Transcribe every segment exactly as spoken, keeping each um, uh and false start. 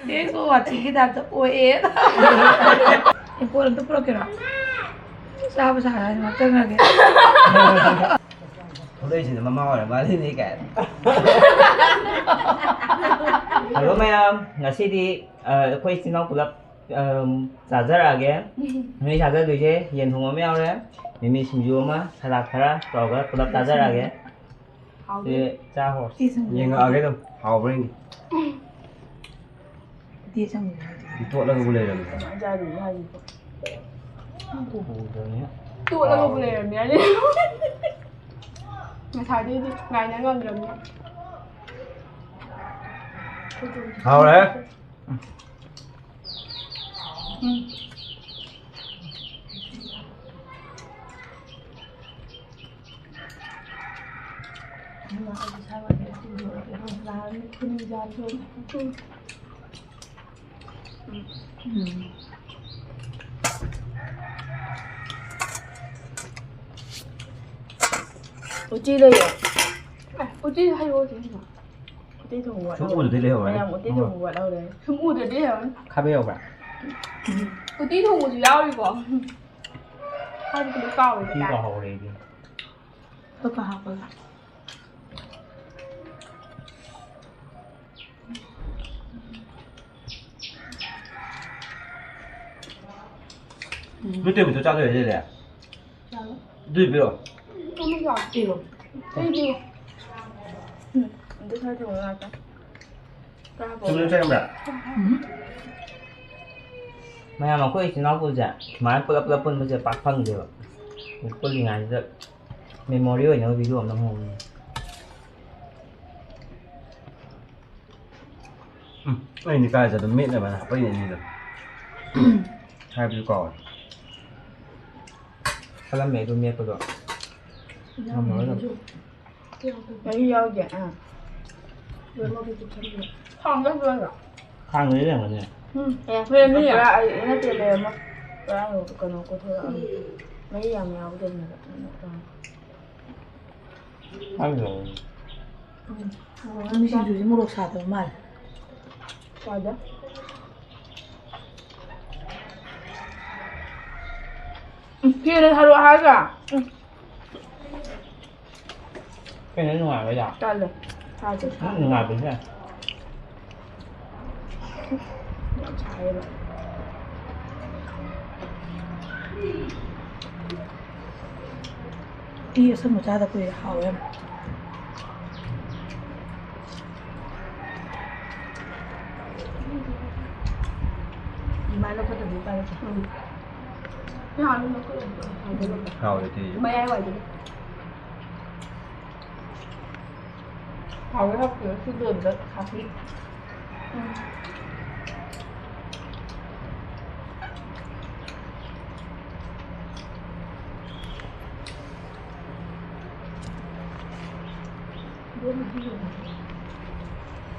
ꯀꯦꯛꯁꯨ ꯋꯥꯊꯤꯒꯤ ꯇꯥꯏꯞꯇ ꯑꯣꯛꯑꯦ꯫ ꯏꯪꯈꯣꯜ ꯑꯝꯇ ꯄꯨꯔꯛꯀꯦꯔꯣ? ꯆꯥꯕ ꯁꯥꯔ ꯍꯥꯏꯅ ꯉꯥꯛꯇꯪ ꯉꯥꯏꯒꯦ꯫ ꯊꯣꯛꯂꯛꯏꯁꯤꯅ ꯃꯃꯥ ꯑꯣꯏꯔ ꯃꯥꯜꯂꯤꯅꯦ ꯀꯥꯏꯅ꯫ ꯍꯜꯂꯣ ꯃꯌꯥꯝ, ꯉꯁꯤꯗꯤ ꯑ, ꯑꯩꯈꯣꯏ ꯏꯆꯤꯟ ꯏꯅꯥꯎ ꯄꯨꯂꯞ ꯑ, ꯆꯥꯖꯔꯛꯑꯒꯦ꯫ ꯅꯣꯏ ꯆꯥꯖꯗꯣꯏꯁꯦ ꯌꯦꯟ ꯊꯣꯡꯕ ꯑꯃ ꯌꯥꯎꯔꯦ, ꯃꯤꯃꯤ ꯁꯤꯡꯖꯨ ꯑꯃ, ꯁꯂꯥꯗ ꯈꯔ ꯇꯧꯔꯒ ꯄꯨꯂꯞ ꯆꯥꯖꯔꯛꯑꯒꯦ꯫ ꯁꯤ ꯆꯥꯍꯧꯔꯁꯤ꯫ ꯌꯦꯡꯉꯛꯑꯒꯦ ꯑꯗꯨꯝ ꯍꯥꯎꯕ꯭ꯔꯥ ꯌꯦꯡꯒꯦ꯫ ꯎꯇꯤ ꯑꯁꯪꯕꯗꯨꯅ ꯍꯥꯎꯗꯣꯏꯅꯤ꯫ ꯇꯣꯠꯂꯒꯕꯨ ꯂꯩꯔꯝꯃꯦ꯫ ꯀꯃꯥꯏꯅ ꯆꯥꯗꯣꯏꯅꯣ ꯍꯥꯏꯁꯤꯕꯣ? ꯎꯗ꯭ꯔꯕꯅꯤꯅ꯫ ꯇꯣꯠꯂꯒꯕꯨ ꯂꯩꯔꯝꯃꯦ ꯍꯥꯏꯁꯦ꯫ ꯉꯁꯥꯏꯗꯩꯗꯤ ꯉꯥꯏꯅ ꯉꯝꯗ꯭ꯔꯕꯅꯤ꯫ ꯍꯥꯎꯔꯦ꯫ ꯎꯇꯤ ꯂꯩꯌꯦ꯫ ꯑꯦ, ꯎꯇꯤ ꯍꯩꯔꯛꯑꯣ ꯁꯤ ꯀꯩꯅꯣ꯫ ꯎꯇꯤ ꯊꯣꯡꯕ ꯁꯨꯝ ꯋꯥꯠꯍꯧꯔꯦ꯫ ꯎꯗꯗꯤ ꯂꯩꯍꯧꯔꯦ꯫ ꯃꯌꯥꯝ ꯎꯇꯤ ꯊꯣꯡꯕ ꯋꯥꯠꯍꯧꯔꯦ꯫ ꯁꯨꯝ ꯎꯗꯗꯤ ꯂꯩꯍꯧꯔꯦ꯫ ꯈꯥꯕꯩ ꯌꯥꯎꯕ꯭ꯔꯥ? ꯎꯇꯤ ꯊꯣꯡꯕꯁꯨ ꯌꯥꯎꯔꯤꯀꯣ꯫ ꯍꯥꯏꯕꯗꯤ ꯀꯥꯎꯔꯦ ꯎꯇꯤ ꯀꯥꯏ꯫ ꯀꯥꯎꯍꯧꯔꯦ ꯑꯩꯗꯤ꯫ ꯑꯇꯣꯞꯄ ꯍꯥꯞꯄꯒ꯫ ꯅꯣꯏ ꯇꯦꯕꯜꯗ ꯆꯥꯗꯣꯏꯔ ꯂꯩꯔꯦ? ꯑꯗꯨꯗꯤ ꯄꯤꯔꯛꯑꯣ꯫ ꯑꯃ ꯆꯥꯎ꯫ ꯄꯤꯔꯣ꯫ ꯑꯩ ꯄꯤꯌꯨ꯫ ꯎꯝ, ꯑꯗꯨ ꯈꯔ ꯊꯣꯡꯉꯣ ꯉꯥꯛꯇꯪ꯫ ꯈꯔ ꯍꯥꯞꯄꯛꯑꯣ꯫ ꯆꯨꯝꯅ ꯆꯪꯕ꯭ꯔꯥ? ꯎꯝ꯫ ꯃꯌꯥꯝ ꯑꯩꯈꯣꯏ ꯏꯆꯤꯟ ꯏꯅꯥꯎ ꯄꯨꯜꯁꯦ ꯁꯨꯃꯥꯏꯅ ꯄꯨꯂꯞ ꯄꯨꯂꯞ ꯄꯨꯟꯕꯁꯦ ꯄꯥꯛ ꯐꯪꯗꯦꯕ꯫ ꯄꯨꯜꯂꯤꯉꯩꯁꯤꯗ ꯃꯦꯃꯣꯔꯤ ꯑꯣꯏꯅꯕ ꯚꯤꯗꯤꯑꯣ ꯑꯃ ꯅꯝꯍꯧꯕꯅꯤ꯫ ꯎꯝ, ꯑꯩꯗꯤ ꯀꯥꯏ ꯆꯠ ꯑꯗꯨꯝ ꯃꯦꯠꯅꯕꯅ ꯍꯥꯞꯄꯛꯏꯅꯦ ꯑꯅꯤꯗꯣ꯫ ꯍꯥꯏꯕꯁꯨ ꯀꯥꯎꯔꯦ꯫ ꯈꯜꯂꯝꯃꯦ ꯑꯗꯨ ꯃꯦꯠꯄꯗꯣ꯫ ꯉꯝꯃꯔꯣꯏꯗꯕ꯫ ꯃꯍꯤ ꯌꯥꯎꯗꯦ꯫ ꯑꯥ꯫ ꯂꯣꯏꯅꯃꯛꯀꯤ ꯆꯨꯞꯁꯟꯕꯤꯔꯣ꯫ ꯈꯥꯡꯗ ꯂꯣꯏꯔꯣ? ꯈꯥꯡꯗ ꯂꯩꯔꯝꯒꯅꯤ꯫ ꯎꯝ꯫ ꯑꯦ, ꯂꯩꯔꯝꯅꯤ꯫ ꯄꯨꯔꯥ ꯑꯩ ꯅꯠꯇꯦ, ꯂꯩꯔꯝꯃꯣ꯫ ꯄꯨꯔꯥ ꯀꯩꯅꯣ ꯀꯣꯊꯣꯔꯛꯑꯅꯤ꯫ ꯃꯍꯤ ꯌꯥꯝ ꯌꯥꯎꯗꯕꯅꯦꯕ꯫ ꯈꯪꯗ꯭ꯔꯣ? ꯃꯤ ꯁꯤꯡꯖꯨꯁꯦ ꯃꯣꯔꯣꯛ ꯁꯥꯗꯕ ꯃꯥꯜꯂꯦ꯫ ꯁꯥꯗꯦ꯫ ꯎꯝ, ꯐꯤꯗ ꯊꯥꯔꯛꯑꯣ ꯍꯥꯏꯔꯒ꯫ ꯎꯝ꯫ ꯀꯩꯅꯣ ꯅꯨꯡꯉꯥꯏꯕ ꯌꯥ? ꯇꯜꯂꯦ꯫ ꯊꯥꯁꯦ꯫ ꯎꯝ, ꯅꯨꯡꯉꯥꯏꯕꯅꯦ꯫ ꯌꯥꯝ ꯁꯥꯏꯌꯦꯕ꯫ ꯎꯇꯤ ꯑꯁꯪꯕ ꯆꯥꯗ ꯀꯨꯏꯔꯦ, ꯍꯥꯎꯋꯦ ꯌꯥꯝ꯫ ꯑꯗꯨꯃꯥꯏꯅ ꯂꯧꯈꯠꯇꯕꯤ ꯎꯄꯥꯏ ꯂꯩꯇꯦ꯫ ꯎꯝ꯫ ꯍꯥꯎꯋꯦ ꯑꯗꯨꯗꯤ꯫ ꯃꯌꯥꯏ ꯋꯥꯏꯗꯨꯗꯤ꯫ ꯍꯥꯎꯋꯦ, ꯍꯥꯎꯇꯦ ꯁꯤ ꯂꯣꯏꯕꯗ ꯈꯥꯁꯤ꯫ ꯎꯝ꯫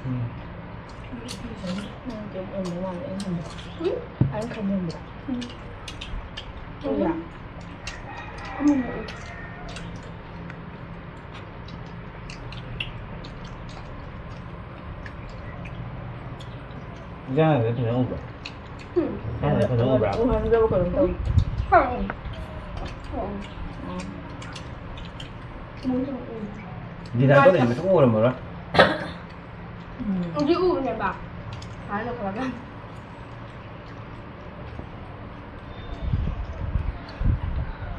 ꯎꯝ꯫ ꯅꯪ ꯀꯩꯝ ꯑꯣꯏꯔꯝꯗꯧ ꯃꯥꯜꯂꯦ, ꯑꯩꯅ ꯈꯟꯕꯗ꯫ ꯎꯝ? ꯑꯩꯅ ꯈꯟꯕꯗ꯫ ꯎꯝ꯫ ꯎꯏꯌꯦ? ꯎꯝ꯫ ꯏꯟꯖꯥꯡ ꯍꯥꯏꯕꯗ ꯐꯖꯅ ꯎꯕ꯭ꯔꯥ? ꯎꯝ꯫ ꯏꯟꯖꯥꯡ ꯍꯥꯏꯕꯗ ꯐꯖꯅ ꯎꯕ꯭ꯔꯥ? ꯎꯍꯟꯗꯕ ꯀꯩꯅꯣꯝ ꯇꯧꯋꯤ꯫ ꯎꯝ꯫ ꯎꯝ꯫ ꯎꯝ꯫ ꯗꯤꯅꯥꯏ ꯀꯣꯂꯦꯖ ꯃꯁꯛ ꯎꯔꯝꯃꯔꯣꯏ꯫ ꯎꯝ꯫ ꯍꯧꯖꯤꯛ ꯎꯕꯅꯦꯕ꯫ ꯁꯨꯃꯥꯏꯅ ꯇꯧꯈꯠꯂꯒ꯫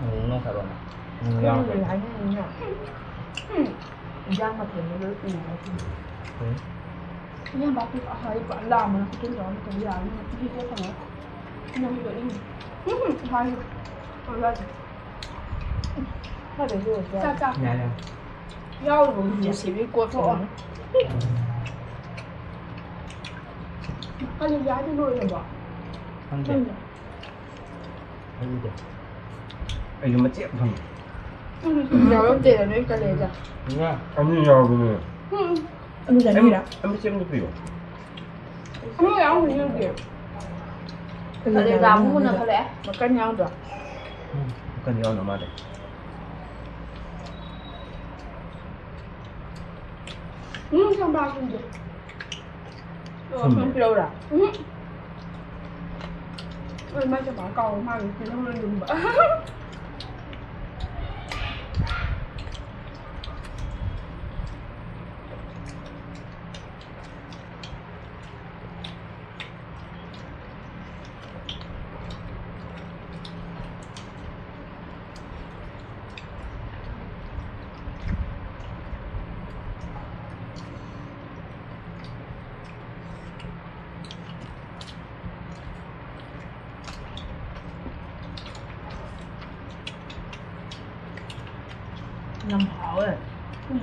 ꯎꯝ, ꯅꯣꯡ ꯈꯔ ꯂꯣꯟꯅ꯫ ꯎꯝ, ꯌꯥꯎꯔꯦ꯫ ꯀꯔꯤ ꯍꯥꯏꯅꯤꯡꯉꯤꯅꯣ? ꯎꯝ꯫ ꯏꯟꯖꯥꯡ ꯃꯊꯦꯜꯗꯣ ꯂꯣꯏ ꯎꯕ ꯍꯥꯏꯁꯤꯅꯤ꯫ ꯎꯝ꯫ ꯏꯟꯖꯥꯡ ꯚꯥꯞ ꯑꯣꯏ ꯄꯨꯔꯥ ꯂꯥꯝꯕꯅ ꯈꯨꯇꯨꯝ ꯆꯥꯕ ꯃꯇꯝꯗ ꯌꯥꯔꯅꯤ꯫ ꯏꯍꯦ ꯍꯦ ꯐꯪꯉꯦ꯫ ꯏꯅꯝ ꯍꯣꯏꯗꯣ ꯏꯪ꯫ ꯎꯝ, ꯍꯥꯏ꯫ ꯆꯥꯛ ꯆꯥ꯫ ꯈꯔꯗꯪ ꯂꯣꯏꯔꯁꯨ ꯌꯥꯏ꯫ ꯆꯥꯛ ꯆꯥ꯫ ꯌꯥꯏ, ꯌꯥꯏ꯫ ꯌꯥꯎꯔꯤꯕ ꯅꯨꯡꯁꯤꯕꯤ ꯀꯣꯠꯊꯣꯛꯑꯣ꯫ ꯀꯂꯦꯖꯥꯗꯤ ꯂꯣꯏꯔꯕꯣ? ꯈꯪꯗꯦ꯫ ꯈꯪꯗꯦ꯫ ꯈꯪꯗꯦ꯫ ꯑꯩꯁꯨ ꯃꯆꯦꯠ ꯐꯪꯉꯦ꯫ ꯎꯝ, ꯌꯥꯎꯔꯝꯗꯦꯗ ꯅꯣꯏ ꯀꯂꯦꯖꯥ꯫ ꯉꯥ꯫ ꯑꯅꯤ ꯌꯥꯎꯕꯅꯦ꯫ ꯎꯝ꯫ ꯑꯅꯤ ꯆꯥꯅꯤꯡꯉꯤꯔꯥ? ꯑꯩ ꯃꯆꯦꯠ ꯑꯝꯇ ꯄꯤꯌꯣ꯫ ꯑꯃ ꯌꯥꯎꯔꯝꯒꯅꯤ ꯅꯪꯒꯤ꯫ ꯀꯂꯦꯖꯥ ꯑꯃꯨꯛ ꯃꯨꯟꯅꯈꯠꯂꯛꯑꯦ꯫ ꯃꯀꯟ ꯌꯥꯎꯗ꯭ꯔꯣ? ꯎꯝ, ꯃꯀꯟ ꯌꯥꯎꯗ ꯃꯥꯜꯂꯦ꯫ ꯎꯝ, ꯆꯝꯄ꯭ꯔꯥ ꯁꯨꯝꯗꯦ꯫ ꯑꯣ, ꯊꯨꯝꯃꯦ꯫ ꯁꯨꯝ ꯄꯤꯔꯛꯎꯔꯥ? ꯎꯝ꯫ ꯍꯣꯏ, ꯃꯥꯏ ꯆꯄꯥꯟ ꯀꯥꯎꯕ ꯃꯥꯜꯂꯦ, ꯇꯤꯜꯍꯧꯅ ꯂꯨꯝꯕ꯫ ꯌꯥꯝ ꯍꯥꯎꯋꯦ꯫ ꯎꯝ꯫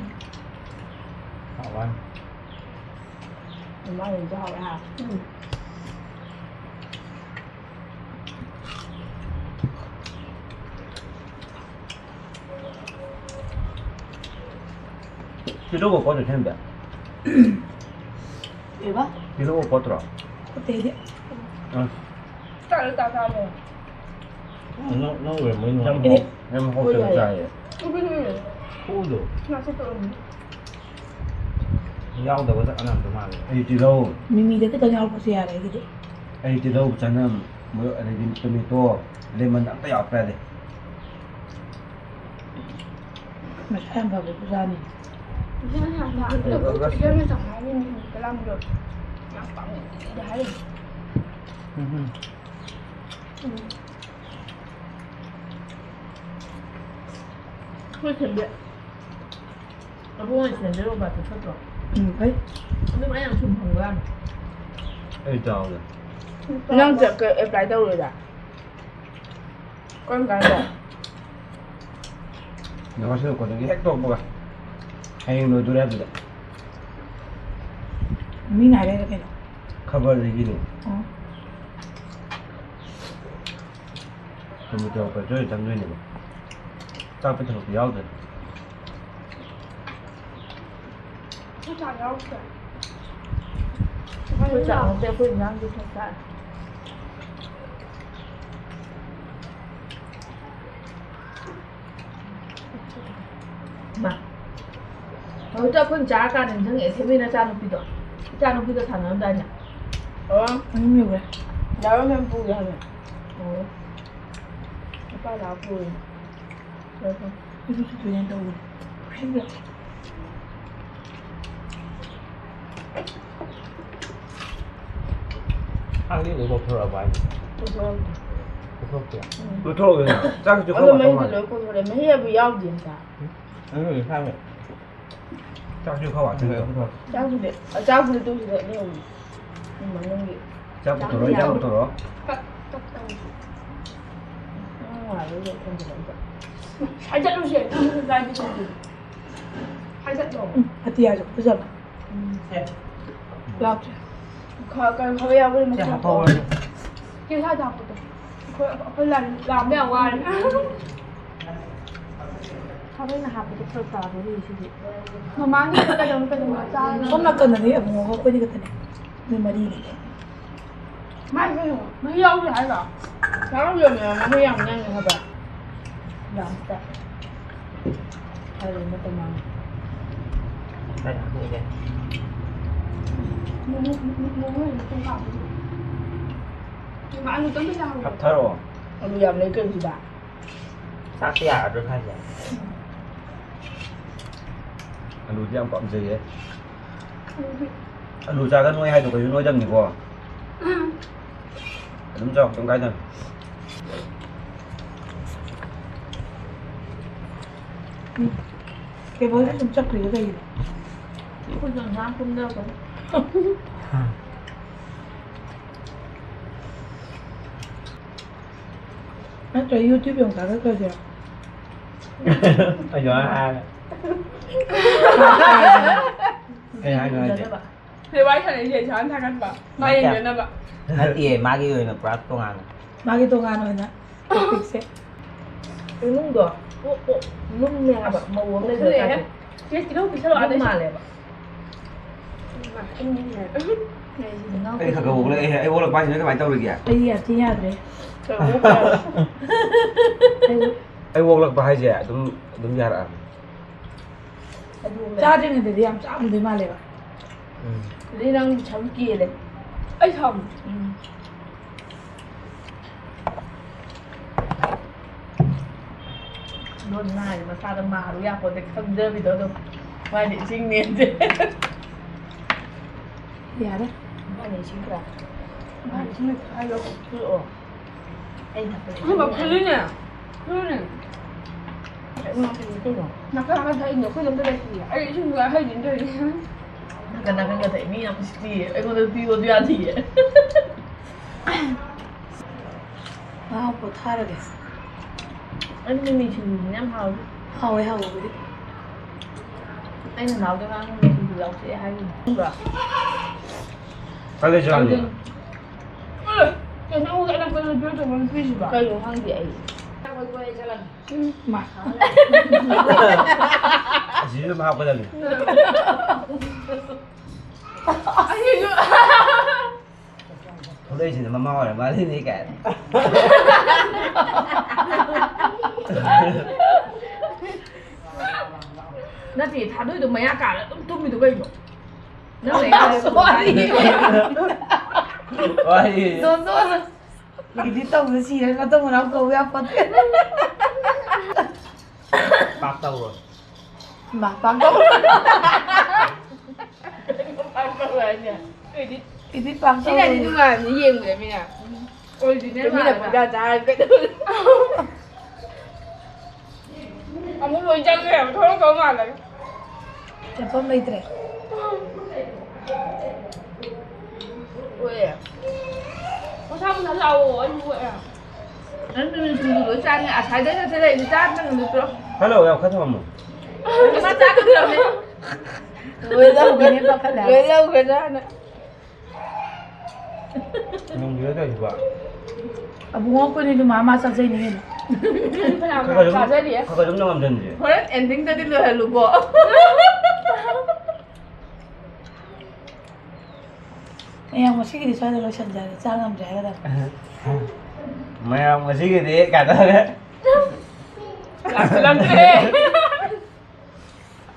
ꯍꯥꯎꯋꯦ꯫ ꯃꯃꯥꯏꯗꯨꯁꯨ ꯍꯥꯎꯋꯦ ꯍꯥ꯫ ꯎꯝ꯫ ꯇꯤꯜꯍꯧꯒ ꯀꯣꯠꯇ꯭ꯔꯣ ꯊꯦꯡꯗ? ꯀꯩꯕ? ꯇꯤꯜꯍꯧꯒ ꯀꯣꯠꯇ꯭ꯔꯣ? ꯀꯣꯠꯇꯦ ꯑꯩꯗꯤ꯫ ꯑꯁ꯫ ꯆꯥꯛ ꯆꯥ ꯆꯥ ꯂꯩꯔꯦ꯫ ꯅꯪ, ꯅꯪ ꯑꯣꯏꯔꯝꯃꯅꯤ ꯌꯥꯝ ꯅꯨꯡꯉꯥꯏ꯫ ꯍꯥꯎ-, ꯌꯥꯝ ꯍꯥꯎꯇꯅ ꯆꯥꯏꯌꯦ꯫ ꯎꯝ, ꯎꯝ, ꯎꯝ꯫ ꯈꯨꯎꯗꯣ꯫ ꯉꯥ ꯁꯦꯠꯇꯣꯛꯑꯝꯅꯤ꯫ ꯌꯥꯎꯗꯕ ꯆꯞ ꯃꯥꯟꯅꯔꯝꯗꯧ ꯃꯥꯜꯂꯦ꯫ ꯑꯩ ꯇꯤꯜꯍꯧ꯫ ꯃꯤꯃꯤꯗ ꯈꯤꯇꯪ ꯌꯥꯎꯔꯛꯄꯁꯨ ꯌꯥꯔꯦ ꯑꯩꯒꯤꯗꯤ꯫ ꯑꯩ ꯇꯤꯜꯍꯧ, ꯆꯅꯝ, ꯃꯣꯔꯣꯛ, ꯑꯗꯩꯗꯤ tomato, lemon ꯑꯝꯇ ꯌꯥꯎꯔꯛꯄ ꯌꯥꯗꯦ꯫ ꯃꯁꯥ ꯌꯥꯝ ꯐꯕ ꯈꯨꯖꯥꯅꯤ꯫ ꯏꯕꯦꯝꯃ ꯆꯥꯛ ꯍꯥꯏꯔꯤ, ꯃꯤꯅꯤꯠ ꯇꯔꯥꯃꯨꯛ ꯌꯧꯔꯦ꯫ ꯌꯥꯝ ꯄꯥꯝꯃꯦ, ꯑꯩꯗꯤ ꯍꯥꯏꯔꯤꯅꯦ꯫ ꯎꯝ꯫ ꯎꯝ꯫ ꯑꯩꯈꯣꯏ ꯁꯦꯝꯕꯤ-, ꯑꯕꯨꯡꯉꯣ ꯁꯦꯝꯕꯤꯔꯨꯕ ꯐꯠꯇ꯭ꯔꯣ? ꯎꯝ, ꯐꯩ꯫ ꯑꯗꯨꯝ ꯑꯩ ꯌꯥꯝ ꯊꯨꯝ ꯐꯪꯕ ꯌꯥꯝ꯫ ꯑꯩ ꯆꯥꯎꯗꯦ꯫ ꯅꯪ ꯆꯠꯀ-, apply ꯇꯧꯔꯣꯏꯗ? ꯀꯔꯝ ꯀꯥꯟꯗ? ꯉꯁꯤ ꯂꯣꯏꯔꯛꯄꯗꯒꯤ ꯍꯦꯛ ꯇꯧꯔꯛꯄꯒ꯫ ꯍꯌꯦꯡ ꯂꯣꯏꯗꯣꯔꯦ ꯑꯗꯨꯗ꯫ ꯃꯤꯅ ꯍꯥꯏꯔꯛꯏꯔꯣ ꯀꯩꯅꯣ? ꯈꯕꯔꯗꯒꯤꯅꯦ꯫ ꯑꯣ꯫ ꯅꯨꯃꯤꯠ ꯇꯔꯨꯛ ꯇꯔꯦꯠ ꯆꯪꯗꯣꯏꯅꯦꯕ꯫ ꯆꯥꯛꯄ ꯊꯕꯛꯇꯤ ꯌꯥꯎꯗ꯭ꯔꯦ꯫ ꯑꯩꯈꯣꯏ ꯆꯥꯛ ꯌꯥꯎꯗ꯭ꯔꯦ꯫ ꯑꯩꯈꯣꯏ ꯆꯥꯛ ꯅꯠꯇꯦ, ꯑꯩꯈꯣꯏ ꯏꯟꯖꯥꯡꯗꯤ ꯈꯔ ꯆꯥꯔꯦ꯫ ꯃꯥ꯫ ꯍꯧꯖꯤꯛꯇ ꯑꯩꯈꯣꯏꯅ ꯆꯥꯔꯀꯥꯟꯗ ꯅꯤꯡꯁꯤꯡꯉꯛꯑꯦ, ꯊꯣꯏꯕꯤꯅ ꯏꯆꯥꯅꯨꯄꯤꯗꯣ꯫ ꯏꯆꯥꯅꯨꯄꯤꯗꯣ ꯁꯥꯟꯅꯔꯝꯗꯥꯏꯅꯦ꯫ ꯑꯣ꯫ ꯃꯌꯨꯝ ꯌꯧꯔꯦ꯫ ꯗꯥ ꯔꯣꯃꯦꯟ ꯄꯨꯒꯦ ꯍꯥꯏꯕꯅꯦ꯫ ꯑꯣ꯫ ꯅꯨꯄꯥ ꯂꯥꯛꯄ ꯑꯣꯏꯔꯦ꯫ ꯏꯔꯨ ꯆꯠꯇꯣꯏꯅꯦ ꯇꯧꯕꯅꯦ꯫ ꯆꯥꯛꯇꯤ ꯂꯣꯏ ꯀꯣꯛꯊꯣꯔꯛꯑꯕ ꯍꯥꯏꯁꯦ? ꯀꯣꯛꯊꯣꯔꯛꯇꯦ꯫ ꯀꯣꯛꯊꯣꯔꯛꯇꯦ? ꯎꯝ꯫ ꯀꯣꯛꯊꯣꯔꯛꯑꯣꯏꯅ꯫ ꯆꯥꯛꯁꯨ ꯑꯗꯣ ꯈꯔ ꯃꯍꯤꯗꯤ ꯋꯥꯠꯄ ꯃꯥꯜꯂꯦ꯫ ꯂꯣꯏ ꯀꯣꯛꯊꯣꯔꯛꯑꯦ꯫ ꯃꯍꯤ ꯑꯗꯨ ꯌꯥꯎꯗꯦ ꯉꯁꯥꯏ꯫ ꯎꯝ, ꯏꯁꯥꯅ꯫ ꯆꯥꯛꯁꯨ ꯈꯔ ꯋꯥꯠꯄ ꯃꯥꯜꯂꯦ꯫ ꯆꯥꯛꯄꯨꯗꯤ, ꯑ, ꯆꯥꯛꯄꯨꯗꯤ ꯇꯣꯛꯁꯤꯗ ꯂꯩꯍꯧꯕꯅꯤ꯫ ꯎꯝ, ꯃꯅꯨꯡꯒꯤ꯫ ꯆꯥꯛ ꯆꯥꯛ ꯄꯨꯊꯣꯔꯛꯑꯣ, ꯏꯟꯖꯥꯡ ꯌꯥꯎꯗꯦ꯫ ꯄꯨꯊꯣꯔꯛꯑꯣ꯫ ꯀꯛ-, ꯀꯛꯇꯧꯔꯤꯁꯦ꯫ ꯅꯪ ꯅꯨꯡꯉꯥꯏꯔꯣꯏꯗ ꯊꯣꯡꯖꯤꯜꯂꯛꯏꯗꯣ꯫ ꯍꯥꯏꯖꯠꯂꯨꯁꯦ, ꯅꯪꯁꯨ ꯀꯥꯏꯗ ꯊꯣꯡꯗꯣꯏꯅꯣ? ꯍꯥꯏꯖꯠꯂꯣ꯫ ꯎꯝ, ꯑꯇꯤꯌꯥꯁꯨ ꯐꯖꯕ꯫ ꯎꯝ꯫ ꯁꯦ꯫ ꯂꯥꯛꯇ꯭ꯔꯦ꯫ ꯈ-, ꯀꯩꯅꯣ ꯈꯔ ꯌꯥꯎꯕꯅꯦ ꯁꯦ, ꯃꯈꯣꯡ ꯍꯥꯞꯐꯧꯔꯁꯦ꯫ ꯀꯦꯁꯥ ꯊꯥꯛꯄꯗꯣ꯫ ꯑꯩꯈꯣꯏ, ꯑꯩꯈꯣꯏ ꯂꯥꯝ-, ꯂꯥꯝꯕ ꯌꯥꯝ ꯋꯥꯔꯦ꯫ ꯈꯥꯕꯩꯅ ꯍꯥꯞꯄꯗꯣ ꯐꯔꯛ ꯇꯥꯗꯣꯔꯤ ꯁꯤꯗꯤ꯫ ꯃꯃꯥꯡꯒꯤꯗ ꯀꯩꯅꯣꯝ ꯀꯩꯅꯣꯝ ꯆꯥꯔꯒ ꯁꯣꯝ ꯅꯥꯀꯟꯗꯗꯤ ꯑꯕꯨꯡꯉꯣꯒ ꯑꯩꯈꯣꯏꯅꯤ ꯈꯛꯇꯅꯦ꯫ ꯅꯣꯏ ꯃꯔꯤꯅꯦ꯫ ꯃꯥꯏ ꯀꯩꯅꯣ? ꯃꯍꯤ ꯌꯥꯎꯗꯦ ꯍꯥꯏꯔꯣ? ꯌꯥꯎꯗꯕꯅꯦ, ꯃꯍꯤ ꯌꯥꯝ ꯅꯪꯉꯦ ꯍꯥꯏꯕ꯫ ꯂꯥꯁꯇ꯫ ꯍꯥꯏꯔꯣ, ꯃꯇꯝ ꯃꯥꯡꯉꯦ꯫ ꯀꯥꯏꯗ ꯍꯥꯞꯄꯨꯒꯦ? ꯃꯣꯃꯣ, ꯃꯣꯃꯣ ꯑꯣꯏꯅ ꯈꯤꯇꯪ ꯍꯥꯞꯄꯣ꯫ ꯃꯥ ꯑꯂꯨ ꯇꯪ ꯄꯩꯁꯥ ꯍꯪꯉꯣ꯫ ꯍꯥꯞꯊꯔꯛꯑꯣ꯫ ꯑꯂꯨ ꯌꯥꯝ ꯂꯩ ꯀꯩꯅꯣ ꯁꯤꯗ꯫ ꯆꯥꯛꯁꯦ ꯌꯥꯔꯗ꯭ꯔꯣ ꯍꯥꯏꯁꯦ? ꯑꯂꯨꯗꯤ ꯌꯥꯝ ꯄꯥꯝꯖꯩꯌꯦ꯫ ꯑꯂꯨ ꯆꯥꯒ ꯅꯣꯏ ꯍꯥꯏꯗꯣ ꯀꯩꯁꯨ ꯅꯣꯏꯗꯕꯅꯤꯀꯣ꯫ ꯑꯗꯨꯝ ꯆꯥꯎ, ꯀꯩꯝ ꯀꯥꯏꯗꯕꯅꯤ꯫ ꯎꯝ꯫ ꯀꯦꯕꯜꯁꯦ ꯁꯨꯝ ꯆꯠꯈ꯭ꯔꯤꯗꯣ ꯀꯩꯒꯤꯅꯣ? ꯑꯩꯈꯣꯏꯁꯨ ꯉꯥꯏꯍꯥꯛ ꯇꯨꯝꯊꯔꯛꯄꯅꯤ꯫ ꯅꯠꯇ꯭ꯔ YouTube ꯌꯦꯡ ꯊꯥꯒꯠꯈ꯭ꯔꯁꯤꯔꯣ? ꯑꯩꯁꯨ ꯍꯥꯏꯔꯦ꯫ ꯀꯩ ꯍꯥꯏꯅꯣ ꯍꯥꯏꯁꯦ? ꯁꯤꯗ ꯋꯥꯔꯤ ꯁꯥꯟꯅꯩꯁꯦ ꯏꯁꯥꯅ ꯊꯥꯒꯠꯄ꯫ ꯃꯥ ꯅꯠꯇꯦ꯫ ꯌꯦꯡꯖꯅꯕ꯫ ꯅꯠꯇꯤꯌꯦ, ꯃꯥꯒꯤ ꯑꯣꯏꯅ ꯄꯨꯔꯥ ꯇꯣꯉꯥꯟꯅ꯫ ꯃꯥꯒꯤ ꯇꯣꯉꯥꯟ ꯑꯣꯏꯅ topicꯁꯦ꯫ ꯏꯃꯨꯡꯗꯣ ꯄꯣꯛ ꯄꯣꯛ ꯂꯨꯝꯃꯦ ꯍꯥꯏꯕ, ꯃꯧ ꯑꯃ ꯂꯩꯕ ꯇꯥꯏꯞꯇ꯫ ꯆꯦ, ꯇꯤꯜꯍꯧ ꯄꯤꯁꯜꯂꯛꯑꯣ, ꯂꯨꯝ ꯑꯗꯩ ꯃꯥꯜꯂꯦꯕ꯫ ꯑꯩ ꯈꯔ ꯈꯔ ꯑꯣꯛꯂꯛꯑꯦ꯫ ꯑꯩ ꯑꯣꯛꯂꯛꯄ ꯍꯥꯏꯁꯤꯅ ꯀꯃꯥꯏꯅ ꯇꯧꯔꯤꯒꯦ? ꯑꯩꯗꯤ ꯌꯥꯝ ꯊꯤ ꯌꯥꯗ꯭ꯔꯦ꯫ ꯑꯩ ꯑꯣꯛꯂꯛꯄ ꯍꯥꯏꯁꯦ ꯑꯗꯨꯝ, ꯑꯗꯨꯝ ꯌꯥꯔꯛꯑꯕꯅꯤ꯫ ꯆꯥꯗ꯭ꯔꯤꯉꯩꯗꯗꯤ ꯌꯥꯝ ꯆꯥꯔꯝꯗꯣꯏ ꯃꯥꯜꯂꯦꯕ꯫ ꯎꯝ꯫ ꯑꯗꯩ ꯅꯪ ꯁꯝ ꯀꯦꯜꯂꯦ꯫ ꯑꯩ ꯁꯝ? ꯎꯝ꯫ ꯂꯣꯟ ꯉꯥꯡꯉꯤ ꯃꯁꯥꯗ ꯃꯥꯔꯨ ꯌꯥꯄꯣꯠꯇꯦ ꯈꯪꯖꯕꯤꯗꯣ ꯑꯗꯨꯝ꯫ ꯃꯥꯗꯤ ꯏꯁꯤꯡꯅꯦ꯫ ꯌꯥꯔꯦ꯫ ꯃꯥꯅ ꯏꯁꯤꯡ ꯈꯔ꯫ ꯃꯥꯅ ꯏꯁꯤꯡ ꯈꯔ ꯍꯥꯏꯔꯣ꯫ ꯄꯤꯔꯛꯑꯣ꯫ ꯑꯩ ꯊꯛꯄ ꯏꯁꯤꯡ ꯈꯜꯂꯤꯅꯦ꯫ ꯈꯜꯂꯤꯅꯦ꯫ ꯅꯥꯀꯟ ꯅꯥꯀꯟ ꯊꯛꯏꯅꯦ꯫ ꯑꯩꯈꯣꯏꯗ ꯑꯝꯇ ꯂꯩꯇꯤꯌꯦ꯫ ꯑꯩ ꯏꯁꯤꯡ ꯍꯩꯖꯤꯟꯗꯣꯏꯅꯦ꯫ ꯅꯥꯀꯟ ꯅꯥꯀꯟꯒ ꯊꯛꯏ꯫ ꯃꯤ ꯌꯥꯝ ꯎꯁꯤꯠꯇꯤꯌꯦ꯫ ꯑꯩꯉꯣꯟꯗ ꯄꯤꯌꯣꯗꯤ ꯌꯥꯗꯤꯌꯦ꯫ ꯉꯥꯏꯍꯥꯛ ꯄꯣꯊꯥꯔꯒꯦ꯫ ꯑꯩ ꯃꯤꯃꯤ ꯁꯤꯡꯖꯨꯁꯤꯅ ꯌꯥꯝ ꯍꯥꯎꯋꯤ꯫ ꯍꯥꯎꯋꯦ, ꯍꯥꯎꯕꯕꯨꯗꯤ꯫ ꯑꯩ ꯅꯅꯥꯎꯗ ꯉꯔꯥꯡ ꯃꯤꯃꯤ ꯁꯤꯡꯖꯨ ꯌꯥꯎꯁꯦ ꯍꯥꯏꯈꯤꯕꯅꯦ꯫ ꯈꯪꯕ꯭ꯔꯥ? ꯀꯥꯏꯗꯩ ꯆꯥꯔꯤꯅꯣ? ꯑꯗꯨ ꯀꯩꯅꯣ ꯑꯩꯉꯣꯟꯗ ꯑꯅꯛꯄꯗ ꯄꯤꯔꯛꯇꯕ ꯅꯨꯄꯤꯁꯤꯕꯣ? ꯀꯩꯅꯣ ꯈꯪꯗꯦ ꯑꯩ꯫ ꯎꯝ, ꯃꯥ꯫ ꯑꯁꯤꯁꯨ ꯑꯗꯨꯝ ꯍꯥꯞꯀꯗꯕꯅꯤ꯫ ꯑꯁꯤꯁꯨ꯫ ꯊꯣꯛꯂꯛꯏꯁꯤꯅ ꯃꯃꯥ ꯑꯣꯏꯔ ꯃꯥꯜꯂꯤꯅꯦ ꯀꯥꯏꯅ꯫ ꯅꯠꯇꯦ, ꯊꯥꯗꯣꯏꯗꯣ ꯃꯌꯥ ꯀꯥꯔ ꯑꯗꯨꯝ ꯇꯨꯝꯃꯤꯗꯣ ꯀꯩꯅꯣ? ꯅꯪ ꯃꯌꯥ ꯋꯥꯔꯤ꯫ ꯋꯥꯔꯤ꯫ ꯗꯣꯟꯗꯣꯟ꯫ ꯏꯗꯤꯠ ꯇꯧꯕꯗ ꯁꯤꯔꯦ, ꯃꯇꯧ ꯃꯅꯥꯎ ꯀꯧ ꯌꯥꯄꯣꯠꯇꯦ꯫ ꯄꯥꯛ ꯇꯧꯔꯣ꯫ ꯏꯃꯥ, ꯄꯥꯛ ꯇꯧꯔꯣ꯫ ꯄꯥꯛ ꯇꯧꯔꯣ ꯍꯥꯏꯅꯦ꯫ ꯏꯗꯤꯠ ꯄꯥꯛ ꯁꯤꯅꯗꯤ ꯇꯧꯔꯣ꯫ ꯅꯨꯡꯉꯥꯏꯕꯅꯤ ꯌꯦꯡꯕꯗ ꯃꯤꯅ꯫ ꯑꯣꯔꯤꯖꯤꯅꯦꯜ ꯇꯨꯃꯤꯟꯅ ꯃꯥꯜꯂꯒ꯫ ꯄꯪꯆꯥ ꯆꯥꯔꯒ ꯀꯩꯗꯧꯔꯤ? ꯑꯃꯨꯛ ꯂꯣꯏ ꯆꯪꯈ꯭ꯔꯦꯕ, ꯊꯣꯛꯂꯛꯇꯧ ꯃꯥꯜꯂꯒ꯫ ꯆꯠꯐꯝ ꯂꯩꯇ꯭ꯔꯦ꯫ ꯍꯣꯏ꯫ ꯃꯁꯥ ꯃꯁꯥ ꯂꯥꯛꯑꯣ, ꯑꯩꯁꯨ ꯑꯣꯏ꯫ ꯅꯪ ꯅꯨꯃꯤꯠ ꯁꯤꯡꯖꯨ ꯂꯣꯏ ꯆꯥꯅꯤ, ꯑꯁꯥꯏꯗꯩ ꯆꯠꯁꯦ ꯂꯩꯔꯗꯤ ꯆꯥꯗ꯭ꯔꯒ ꯅꯠꯇ꯭ꯔꯣ? ꯍꯜꯂꯣ, ꯌꯥꯝ ꯈꯔ ꯊꯝꯃꯝꯃꯣ꯫ ꯃꯥ ꯆꯥꯗ꯭ꯔꯕꯅꯦ꯫ ꯂꯣꯏ ꯂꯧꯈ꯭ꯔꯦ, ꯄꯥꯈꯠꯂꯦ꯫ ꯂꯣꯏ ꯂꯧꯈ꯭ꯔꯦ ꯆꯥꯅ꯫ ꯅꯪꯒꯤꯔ ꯇꯧꯔꯤꯁꯤꯕꯣ? ꯑꯕꯨꯡꯉꯣ ꯑꯩꯈꯣꯏꯅꯤꯗꯨ ꯃꯥ ꯃꯥ ꯆꯥꯖꯩꯅꯤ ꯀꯩꯅꯣ꯫ ꯈꯔ ꯈꯔ ꯑꯗꯨꯝ, ꯆꯥꯖꯔꯤꯌꯦ꯫ ꯈꯔ ꯈꯔ ꯑꯗꯨꯝ ꯅꯪꯉꯝꯗꯅꯁꯦ꯫ ꯍꯣꯔꯦꯟ ꯑꯦꯟꯗꯤꯡꯗꯗꯤ ꯂꯣꯏꯍꯜꯂꯨꯀꯣ꯫ ꯃꯌꯥꯝ ꯉꯁꯤꯒꯤꯗꯤ ꯁ꯭ꯋꯥꯏꯗ ꯂꯣꯏꯁꯤꯟꯖꯔꯒꯦ, ꯆꯥ ꯉꯝꯗ꯭ꯔꯦ ꯍꯥꯏꯒꯗꯕꯅꯦ꯫ ꯃꯌꯥꯝ ꯉꯁꯤꯒꯤꯗꯤ ꯀꯩꯅꯣ ꯇꯧꯔꯦ꯫ ꯂꯥꯛꯁꯤꯜꯂꯛꯇ꯭ꯔꯦ꯫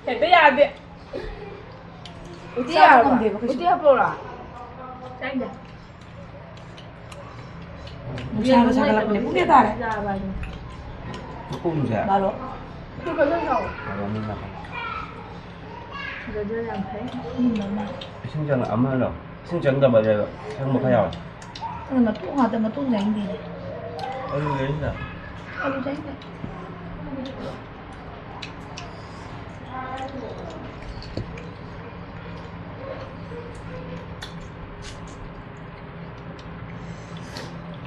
ꯍꯦꯛꯇ ꯌꯥꯗꯦ꯫ ꯎꯇꯤ ꯆꯥꯕ ꯌꯥꯔꯕ? ꯉꯝꯗꯦꯕ ꯀꯩꯁꯨ꯫ ꯎꯇꯤ ꯍꯥꯞꯄꯛꯎꯔꯣ? ꯆꯥꯏꯗ꯫ ꯅꯨꯡꯁꯥꯒ ꯁꯥꯒꯠꯂꯛꯄꯅꯦ꯫ ꯄꯨꯡ ꯀꯌꯥ ꯇꯥꯔꯦ? ꯆꯥꯕ ꯍꯥꯏꯗꯨꯅꯤ꯫ ꯃꯈꯣꯡꯁꯦ꯫ ꯕꯥꯔꯣ꯫ ꯕꯥꯔꯣ ꯃꯤ ꯃꯥꯄꯟ꯫ ꯑꯗꯨꯗꯤ ꯌꯥꯝ ꯐꯩ꯫ ꯎꯝ, ꯃꯃꯥ꯫ ꯏꯁꯤꯡ ꯆꯪ-, ꯑꯃꯔꯣ? ꯏꯁꯤꯡ ꯆꯪꯗꯕ ꯂꯩꯕ꯫ ꯆꯪꯕ ꯈꯔ ꯌꯥꯎꯋꯦ꯫ ꯑꯗꯨ ꯃꯇꯣꯡ ꯉꯥꯛꯇ, ꯃꯇꯣꯡ ꯆꯥꯅꯤꯡꯗꯦꯅꯦ꯫ ꯑꯂꯨ ꯂꯩꯔꯤꯁꯤꯅ꯫ ꯑꯂꯨ ꯆꯥꯅꯤꯡꯗꯦ꯫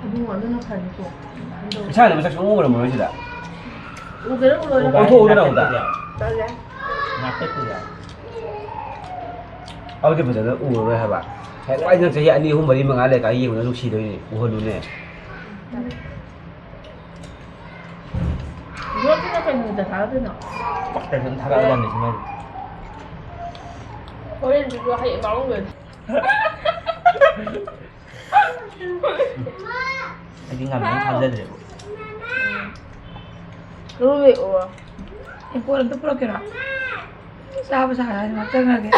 ꯑꯗꯨ, ꯑꯗꯨꯅ ꯐꯅꯤꯀꯣ꯫ ꯏꯁꯥꯅ ꯃꯁꯛ ꯁꯨꯡꯎ ꯎꯔꯝꯃꯔꯣꯏ ꯁꯤꯗ꯫ ꯎꯒꯦꯔꯥ ꯎꯔꯣꯏꯔꯥ? ꯑꯣꯟꯊꯣꯛꯎꯗꯅ ꯑꯃꯨꯛꯇ꯫ ꯇꯜꯂꯦ꯫ ꯉꯥꯛꯇ ꯇꯜꯂꯦ꯫ ꯑꯗꯨꯗꯤ ꯐꯖꯅ ꯎꯔꯔꯣꯏ ꯍꯥꯏꯕ꯫ ꯍꯌꯦꯡꯋꯥꯏ ꯅꯪ ꯆꯍꯤ ꯑꯅꯤ, ꯑꯍꯨꯝ, ꯃꯔꯤ, ꯃꯉꯥ ꯂꯩꯔꯀꯥꯟꯗ ꯌꯦꯡꯕꯗ ꯅꯨꯡꯁꯤꯗꯣꯏꯅꯦ꯫ ꯎꯍꯜꯂꯨꯅꯦ꯫ ꯌꯣꯠꯁꯤꯅ ꯀꯩ ꯅꯨꯃꯤꯠꯇ ꯊꯥꯒꯠꯇꯣꯏꯅꯣ? ꯄꯛꯇ ꯁꯨꯝ ꯊꯥꯒꯠꯂꯗꯝꯅꯤ ꯁꯤꯃꯗꯤ꯫ ꯍꯣꯔꯦꯟꯗꯨꯁꯨ ꯍꯌꯦꯡ ꯃꯥꯡꯗꯣꯏꯅꯤ꯫ ꯑꯩꯗꯤ ꯉꯝꯃꯦꯅ ꯊꯥꯖꯗ꯭ꯔꯦꯕ꯫ ꯂꯨꯕꯤꯑꯣ꯫ ꯇꯦꯡꯀꯣꯠ ꯑꯝꯇ ꯄꯨꯔꯛꯀꯦꯔꯣ? ꯆꯥꯕ ꯁꯥꯔ ꯍꯥꯏꯅ ꯉꯥꯛꯆꯪꯉꯒꯦ꯫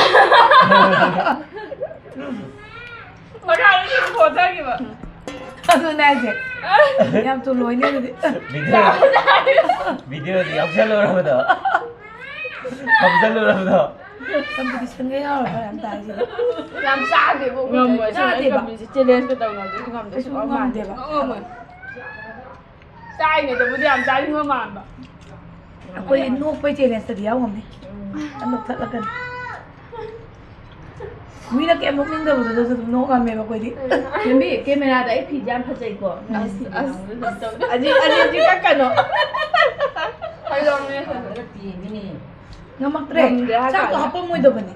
ꯃꯈꯥꯗ ꯁꯨꯝ ꯊꯣꯛꯊꯈꯤꯕ꯫ ꯑꯗꯨꯅꯦ ꯍꯥꯏꯁꯦ꯫ ꯌꯥꯝ ꯊꯨ ꯂꯣꯏꯅꯦ ꯑꯗꯨꯗꯤ꯫ ꯚꯤꯗꯤꯑꯣ, ꯚꯤꯗꯤꯑꯣꯗꯤ ꯌꯥꯎꯁꯜꯂꯨꯔꯕꯗꯣ? ꯊꯝꯖꯜꯂꯨꯔꯕꯗꯣ? ꯀꯝꯄꯤꯇꯤꯁꯟꯒ ꯌꯥꯎꯔꯕ ꯌꯥꯝ ꯇꯥꯏꯁꯤꯗꯤ꯫ ꯌꯥꯝ ꯆꯥꯗꯦꯕ ꯑꯩꯈꯣꯏ ꯉꯝꯃꯣꯏ꯫ ꯆꯥꯗꯦꯕ꯫ ꯆꯦꯂꯦꯟꯖꯀ ꯇꯧꯅꯕꯗꯤ ꯉꯝꯗꯦ꯫ ꯑꯩꯁꯨ ꯁꯨꯡꯉꯝ ꯉꯝꯗꯦꯕ꯫ ꯉꯝꯃꯣꯏ꯫ ꯆꯥꯔꯤꯉꯩꯗꯕꯨꯗꯤ ꯌꯥꯝ ꯆꯥꯅꯤꯡꯕ ꯃꯥꯟꯕ꯫ ꯑꯩꯈꯣꯏ ꯅꯣꯛꯄꯩ ꯆꯦꯂꯦꯟꯖꯇꯗꯤ ꯌꯥꯎ ꯉꯝꯅꯤ꯫ ꯎꯝ꯫ ꯑꯗꯨꯝ ꯅꯣꯛꯊꯠꯂꯛꯀꯅꯤ꯫ ꯃꯤꯅ ꯀꯩꯝ ꯅꯣꯛꯅꯤꯡꯗꯕꯗꯨꯗꯁꯨ ꯑꯗꯨꯝ ꯅꯣꯛ ꯉꯝꯃꯦꯕ ꯑꯩꯈꯣꯏꯗꯤ꯫ ꯌꯨꯝꯕꯤ, ꯀꯦꯃꯦꯔꯥꯗ ꯑꯩ ꯐꯤꯁꯦ ꯌꯥꯝ ꯐꯖꯩꯀꯣ꯫ ꯑꯁ, ꯑꯁ, ꯑꯁ, ꯑꯅꯤ, ꯑꯅꯤ, ꯑꯅꯤ ꯀꯛꯀꯅꯣ꯫ ꯐꯖꯕꯅꯦ, ꯐꯖꯕꯅꯦ꯫ ꯉꯝꯃꯛꯇ꯭ꯔꯦ꯫ ꯉꯝꯗ꯭ꯔꯦ ꯍꯥꯏ ꯆꯥꯛꯇꯣ ꯀꯥꯟꯗ꯫ ꯍꯥꯄꯝꯃꯣꯏꯗꯕꯅꯤ꯫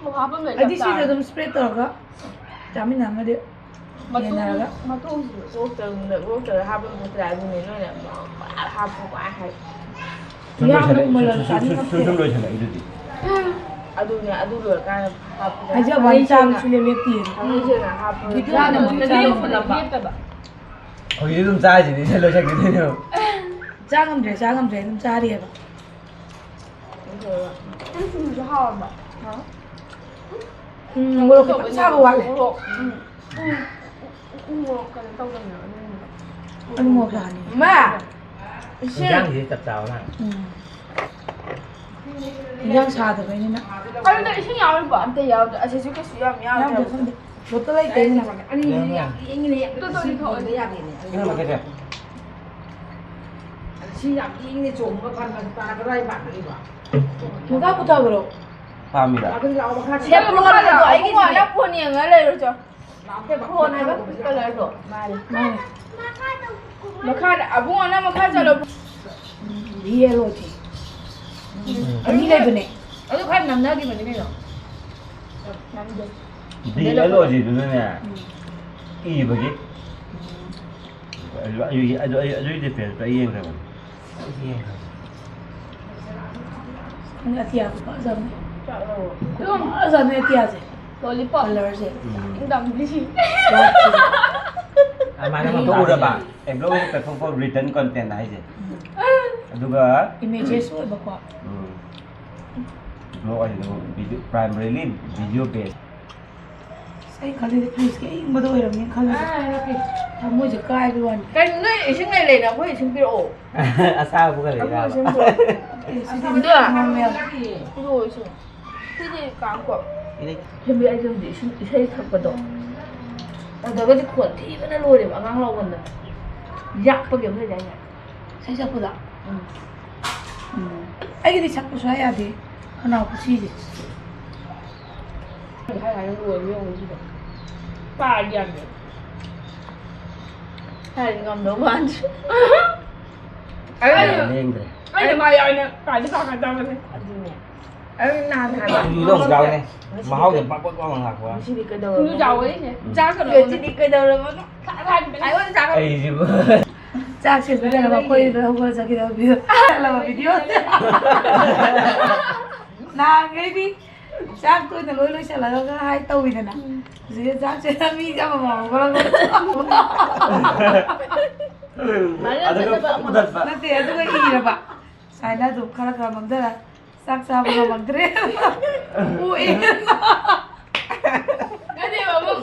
ꯑꯣ, ꯍꯥꯄꯝꯃꯣꯏ, ꯑꯩꯗꯤ ꯆꯞ ꯁꯤꯁꯦ ꯆꯥꯔꯦ꯫ ꯑꯗꯨꯝ ꯁ꯭ꯄ꯭ꯔꯦꯗ ꯇꯧꯔꯒ ꯆꯥꯃꯤꯟꯅꯔꯝꯃꯗꯤ꯫ ꯃꯇꯨꯝ, ꯌꯦꯟꯅꯔꯒ꯫ ꯃꯇꯨꯝꯁꯤꯗ ꯑꯣꯛꯇ-, ꯑꯣꯛꯇꯔ ꯍꯥꯞꯄ ꯅꯠꯇ꯭ꯔꯥ? ꯑꯗꯨꯅꯦ ꯅꯣꯏꯅ ꯄꯥꯛ ꯍꯥꯞꯄꯨ ꯄꯥꯛ ꯍꯥꯏ꯫ ꯁꯨꯝ ꯌꯥꯝꯅ ꯂꯣꯏꯁꯜꯂꯛꯏ-, ꯃꯨꯜꯂꯁꯨ ꯁꯨꯝ, ꯁꯨꯝ, ꯁꯨꯝ, ꯁꯨꯝ ꯆꯥꯅꯤꯡꯉꯛꯇꯦ꯫ ꯂꯣꯏꯁꯜꯂꯛꯏꯗꯨꯗꯤ꯫ ꯑꯗꯨꯅꯦ, ꯑꯗꯨ ꯂꯣꯏꯔꯀꯥꯟꯗ ꯍꯥꯞꯄꯨ꯫ ꯍꯥꯏꯖꯕ ꯋꯥꯅꯤ, ꯊꯥꯡꯅ ꯆꯥꯕ ꯁꯨꯡꯂꯦꯞ ꯂꯦꯞꯇꯦ꯫ ꯊꯥꯡꯅ ꯍꯦꯟꯅ ꯍꯥꯞꯄꯨ꯫ ꯆꯥꯅꯕ ꯆꯥꯅꯕ ꯂꯦꯞꯇꯕ꯫ ꯍꯧꯖꯤꯛ ꯑꯗꯨꯝ ꯆꯥꯔꯤꯁꯤꯗꯤ, ꯁꯤ ꯂꯣꯏꯁꯟꯈꯤꯗꯣꯏꯅꯦꯕ꯫ ꯆꯥ ꯉꯝꯗ꯭ꯔꯦ, ꯆꯥ ꯉꯝꯗ꯭ꯔꯦ, ꯑꯗꯨꯝ ꯆꯥꯔꯤꯑꯕ꯫ ꯅꯪ ꯁꯤꯡꯖꯨꯁꯨ ꯍꯥꯎꯔꯕ? ꯍꯥꯎ꯫ ꯎꯝ, ꯃꯣꯔꯣꯛ ꯈꯤꯇꯪ ꯁꯥꯕ ꯋꯥꯠꯂꯦ꯫ ꯃꯣꯔꯣꯛ, ꯎꯝ, ꯎꯝ, ꯎꯝ, ꯎꯝ, ꯃꯣꯔꯣꯛ ꯀꯩꯅꯣ ꯇꯧꯗꯕꯅꯦꯕ, ꯑꯗꯨꯅꯅꯦꯕ꯫ ꯑꯩ ꯃꯣꯔꯣꯛ ꯌꯥꯛꯍꯟꯅꯤꯡꯉꯦ꯫ ꯏꯃꯥ! ꯏꯟꯖꯥꯡꯁꯤ ꯆꯞ ꯆꯥꯕ ꯃꯥꯜꯂꯦ꯫ ꯎꯝ꯫ ꯏꯟꯖꯥꯡ ꯁꯥꯗꯕꯩꯅꯤꯅ꯫ ꯑꯗꯨꯗ ꯏꯁꯤꯡ ꯌꯥꯎꯔꯤꯕꯣ? ꯑꯝꯇ ꯌꯥꯎꯗꯦ꯫ ꯑꯁꯤꯁꯨ ꯀꯩꯁꯨ ꯌꯥꯝ ꯌꯥꯎꯗꯦ꯫ ꯌꯥꯎꯗꯦ, ꯈꯪꯗꯦ꯫ ꯕꯣꯇꯜ ꯂꯩꯇꯦꯅ꯫ ꯑꯅꯤ, ꯑꯅꯤ ꯌꯥꯝ ꯌꯦꯡꯉꯤꯅꯦ꯫ ꯑꯗꯨꯗꯣ ꯑꯣꯏꯅ ꯊꯣꯛꯑꯣ꯫ ꯌꯥꯗꯦꯅꯦ꯫ ꯏꯅꯝꯃ ꯀꯩꯗꯧꯔꯦ? ꯁꯤ ꯌꯥꯝ ꯌꯦꯡꯉꯤꯅꯦ, ꯆꯣꯡꯕ ꯐꯟ ꯐꯟ ꯇꯥꯔꯒ ꯂꯥꯏ ꯃꯥꯟꯅꯔꯤꯕ꯫ ꯃꯈꯥ ꯄꯨꯊꯕ꯭ꯔꯣ? ꯄꯥꯝꯃꯤꯔ? ꯑꯗꯨ ꯂꯥꯛꯑꯣ, ꯃꯈꯥ ꯁꯦ, ꯄꯨꯊꯔꯣ꯫ ꯑꯕꯨꯡꯉꯣ, ꯑꯕꯨꯡꯉꯣ, ꯅꯪ ꯐꯣꯟ ꯌꯦꯡꯉ ꯂꯩꯔꯨꯆꯣ꯫ ꯐꯣꯟ ꯍꯥꯏꯕ ꯀꯂꯔꯗꯣ꯫ ꯃꯥꯅꯦ꯫ ꯃꯈꯥꯗ, ꯑꯕꯨꯡꯉꯣ, ꯅꯪ ꯃꯈꯥ ꯆꯠꯂꯣ꯫ ꯎꯝ, ꯚꯤ ꯑꯦꯜ ꯑꯣ ꯖꯤ꯫ ꯎꯝ꯫ ꯑꯅꯤ ꯂꯩꯕꯅꯦ꯫ ꯑꯗꯨ ꯈꯔ ꯅꯝꯅꯈꯤꯕꯅꯤ ꯀꯩꯅꯣ꯫ ꯅꯝꯗꯦ꯫ ꯚꯤ ꯑꯦꯜ ꯑꯣ ꯖꯤꯗꯨꯅꯅꯦ, ꯎꯝ꯫ ꯏꯕꯒꯤ꯫ ꯎꯝ꯫ ꯑꯗꯨ, ꯑꯗꯨꯒꯤ, ꯑꯗꯨ, ꯑꯩ, ꯑꯗꯨꯒꯤ ꯗꯤꯐ꯭ꯔꯦꯟꯁꯇꯣ ꯑꯩ ꯌꯦꯡꯈ꯭ꯔꯕꯅꯤ꯫ ꯌꯦꯡꯈ꯭ꯔꯕꯅꯤ꯫ ꯑꯇꯤꯌꯥꯁꯦ ꯐꯖꯕꯅꯦ꯫ ꯆꯥꯛꯂꯣ꯫ ꯐꯖꯕꯅꯦ ꯑꯇꯤꯌꯥꯁꯦ꯫ ꯂꯣꯂꯤꯄꯣꯞ꯫ ꯀꯂꯔꯁꯦ꯫ ꯎꯝ꯫ ꯏꯪꯗꯝꯗꯤ ꯁꯤ꯫ ꯋꯥꯠꯁꯦ꯫ ꯑꯗꯨꯃꯥꯏꯅ ꯑꯗꯨ ꯎꯔꯕ? Uh, blogging platform for written content ꯍꯥꯏꯁꯦ꯫ ꯎꯝ꯫ ꯑꯗꯨꯒ ꯏꯃꯦꯖꯦꯁ ꯑꯣꯏꯕꯀꯣ꯫ ꯎꯝ꯫ ꯕ꯭ꯂꯣꯒ ꯍꯥꯏꯁꯤꯗꯕꯨ ꯚꯤꯗꯤꯑꯣ, primarily video based꯫ ꯑꯁ, ꯑꯩ ꯈꯜꯂꯤꯁꯦ ꯐ꯭ꯔꯤꯖꯀꯤ ꯑꯏꯪꯕꯗꯣ ꯑꯣꯏꯔꯝꯅꯤ ꯈꯜꯂꯤꯁꯦ꯫ ꯑꯥ, ꯅꯠꯇꯦ꯫ ꯊꯃꯣꯏꯁꯦ ꯀꯥꯏꯕꯩ ꯋꯥꯅꯤ꯫ ꯀꯩꯅꯣ, ꯅꯣꯏ ꯏꯁꯤꯡ ꯂꯩ ꯂꯩꯅ ꯑꯩꯈꯣꯏ ꯏꯁꯤꯡ ꯄꯤꯔꯛꯑꯣ꯫ ꯑꯁꯥꯕ ꯄꯨꯈꯠꯂꯛꯏꯔꯕ? ꯑꯩꯈꯣꯏ ꯏꯁꯤꯡ ꯄꯤꯔꯛꯑꯣ꯫ ꯑꯦ, ꯁꯤꯗꯤ ꯑꯗꯣ normal꯫ ꯄꯤꯔꯛꯑꯣ ꯏꯁꯤꯡ꯫ ꯁꯤꯗꯤ ꯀꯥꯡꯀꯣ꯫ ꯏꯅꯦ꯫ ꯍꯦꯕꯤ ꯑꯩꯁꯦ ꯍꯧꯖꯤꯛ ꯏꯁꯤꯡ, ꯏꯁꯩ ꯁꯛꯄꯗꯣ꯫ ꯑꯗꯨꯗꯒꯗꯤ ꯈꯣꯟ ꯊꯤꯕꯅ ꯂꯣꯏꯔꯦꯕ, ꯑꯉꯥꯡ ꯂꯥꯎꯃꯟꯗꯅ꯫ ꯌꯥꯛꯄꯒꯤ ꯑꯃ ꯂꯩꯗꯥꯏꯅꯦ? ꯏꯁꯩ ꯁꯛꯄꯗ? ꯎꯝ꯫ ꯎꯝ꯫ ꯑꯩꯒꯤꯗꯤ ꯁꯛꯄ ꯁꯨꯡꯌꯥ ꯌꯥꯗꯦ꯫ ꯈꯅꯥꯎ ꯈꯨꯁꯤꯁꯦ꯫ ꯍꯥꯏ ꯍꯥꯏꯅ ꯂꯣꯏꯕ ꯌꯦꯡꯉꯨ ꯁꯤꯗ꯫ ꯄꯥꯔꯗꯤ ꯌꯥꯝꯗꯦ꯫ ꯍꯥꯏꯗꯤ ꯉꯝꯗꯧ ꯃꯥꯟꯗ꯭ꯔꯦ꯫ ꯑꯩꯅ, ꯂꯦꯡꯗ꯭ꯔꯦ꯫ ꯑꯩꯅ ꯃꯥ ꯌꯥꯎꯅ ꯄꯥꯔꯗꯤ ꯄꯥꯒꯗꯕꯅꯦ꯫ ꯑꯗꯨꯅꯦ꯫ ꯑꯗꯨ ꯅꯍꯥꯟ ꯍꯥꯏꯕ꯫ ꯁꯤꯡꯖꯨꯗꯣ ꯑꯃꯨꯛ ꯆꯥꯎꯅꯦ꯫ ꯉꯁꯤꯗꯤ ꯃꯍꯥꯎꯁꯦ ꯀꯩꯗꯧ-, ꯕꯛ ꯕꯛ ꯂꯥꯎꯅ ꯂꯥꯛꯄ ꯋꯥꯅꯤ꯫ ꯉꯁꯤꯗꯤ ꯀꯩꯗꯧꯔꯕꯅꯣ? ꯁꯤꯡꯖꯨ ꯆꯥꯎꯋꯦ ꯑꯩꯁꯦ꯫ ꯎꯝ꯫ ꯆꯥꯒꯅꯣ꯫ ꯉꯁꯤꯗꯤ ꯀꯩꯗꯧꯔꯕꯅꯣ? ꯈꯥ-, ꯈꯥ-, ꯑꯩꯉꯣꯟꯗ ꯆꯥꯒꯅꯣ꯫ ꯑꯩꯁꯤꯕꯨ꯫ ꯆꯥꯛꯁꯦ ꯑꯗꯨꯗ ꯃꯈꯣꯏꯗ ꯍꯧꯒꯠ ꯆꯠꯈꯤꯗꯕ ꯚꯤꯗꯤꯑꯣ꯫ ꯆꯠꯂꯕ ꯚꯤꯗꯤꯑꯣ꯫ ꯅꯍꯥꯟꯈꯩꯗꯤ ꯆꯥꯛꯇ ꯑꯣꯏꯅ ꯂꯣꯏ ꯂꯣꯏꯁꯤꯜꯂꯒ ꯍꯥꯏ ꯇꯧꯋꯤꯗꯅ꯫ ꯎꯝ꯫ ꯍꯧꯖꯤꯛ ꯆꯥꯛꯁꯦ ꯃꯤ ꯑꯃꯃꯝ ꯍꯧꯒꯠꯂꯒ꯫ ꯑꯗꯨꯒ ꯐꯨꯗꯠꯄ꯫ ꯅꯠꯇꯦ, ꯑꯗꯨꯒ ꯏꯔꯕ꯫ ꯁꯨꯃꯥꯏꯅ ꯑꯗꯨꯝ ꯈꯔ ꯈꯔ ꯃꯥꯡꯊꯔ ꯆꯥꯛ ꯆꯥꯕ ꯉꯝꯃꯛꯇ꯭ꯔꯦ꯫ ꯑꯣꯛꯑꯦ꯫ ꯅꯠꯇꯦꯕ, ꯑꯃꯨꯛ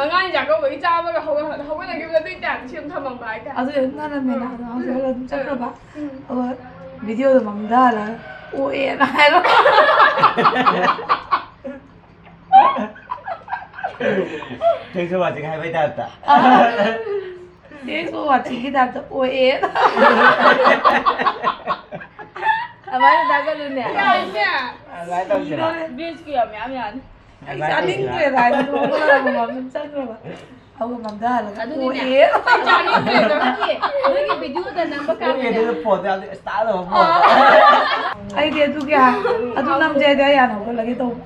ꯑꯉꯥꯡ ꯆꯥꯛꯀꯧꯕꯒꯤ ꯆꯥꯕꯒ ꯍꯧꯒꯠ- ꯍꯧꯒꯠꯅꯈꯤꯕꯗ ꯑꯗꯨꯏ ꯇꯥꯏꯞꯇ ꯁꯦꯝ ꯊꯝꯃꯝꯕ ꯍꯥꯏꯇꯥꯔꯦ꯫ ꯑꯗꯨ ꯅꯪꯅ ꯃꯦꯅꯥꯗꯣ ꯍꯧꯖꯤꯛ ꯑꯗꯨꯝ ꯆꯠꯈ꯭ꯔꯕ? ꯎꯝ꯫ ꯑꯗꯨꯒ ꯚꯤꯗꯤꯑꯣꯗꯣ ꯃꯝꯊꯍꯜꯂꯒ "ꯑꯣꯛꯑꯦꯅ" ꯍꯥꯏꯔꯣ꯫ Thanks for watching ꯍꯥꯏꯕꯩ ꯇꯥꯏꯞꯇ꯫ Thanks for watchingꯒꯤ ꯇꯥꯏꯞꯇ "ꯑꯣꯛꯑꯦ"꯫ ꯑꯗꯨꯃꯥꯏꯅ ꯊꯥꯒꯠꯂꯨꯅꯦ꯫ ꯌꯥꯏꯅꯦ꯫ ꯑꯗꯨꯃꯥꯏꯅ ꯇꯧꯁꯤꯔꯥ? Vegꯀꯤ ꯌꯥꯝ ꯃꯌꯥꯝ ꯌꯥꯅꯤ꯫ ꯑꯩ ꯆꯥꯅꯤꯡꯗ꯭ꯔꯦꯗ, ꯍꯥꯏꯗꯤ ꯅꯣꯡꯃ ꯅꯣꯡꯃ ꯁꯨꯝ ꯆꯪꯈ꯭ꯔꯕ꯫ ꯑꯗꯨꯒ ꯃꯝꯊꯍꯜꯂꯒ ꯑꯗꯨꯗꯤꯅꯦ, "ꯑꯣꯛꯑꯦ"꯫ ꯑꯩ ꯆꯥꯅꯤꯡꯗ꯭ꯔꯦꯗ꯫ ꯅꯪꯒꯤ, ꯅꯣꯏꯒꯤ ꯚꯤꯗꯤꯑꯣꯗ ꯅꯝꯕ ꯅꯪꯒꯤ ꯀꯥꯟꯗꯅꯦ꯫ ꯑꯗꯨꯗ ꯐꯣꯟꯗ ꯌꯥꯝ style ꯑꯃ ꯐꯣꯟ꯫ ꯑꯩꯗꯤ ꯑꯗꯨꯒꯤ, ꯑꯗꯨ ꯅꯝꯖꯩꯗꯤ ꯑꯩ ꯍꯥꯟꯅ ꯍꯧꯒꯠꯂꯒꯦ ꯇꯧꯕ꯫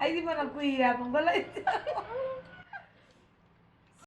ꯑꯩꯗꯤ ꯐꯅ ꯀꯨꯏꯔꯦ ꯍꯥꯏꯕ ꯍꯧꯒꯠꯂꯛꯏꯁꯦ꯫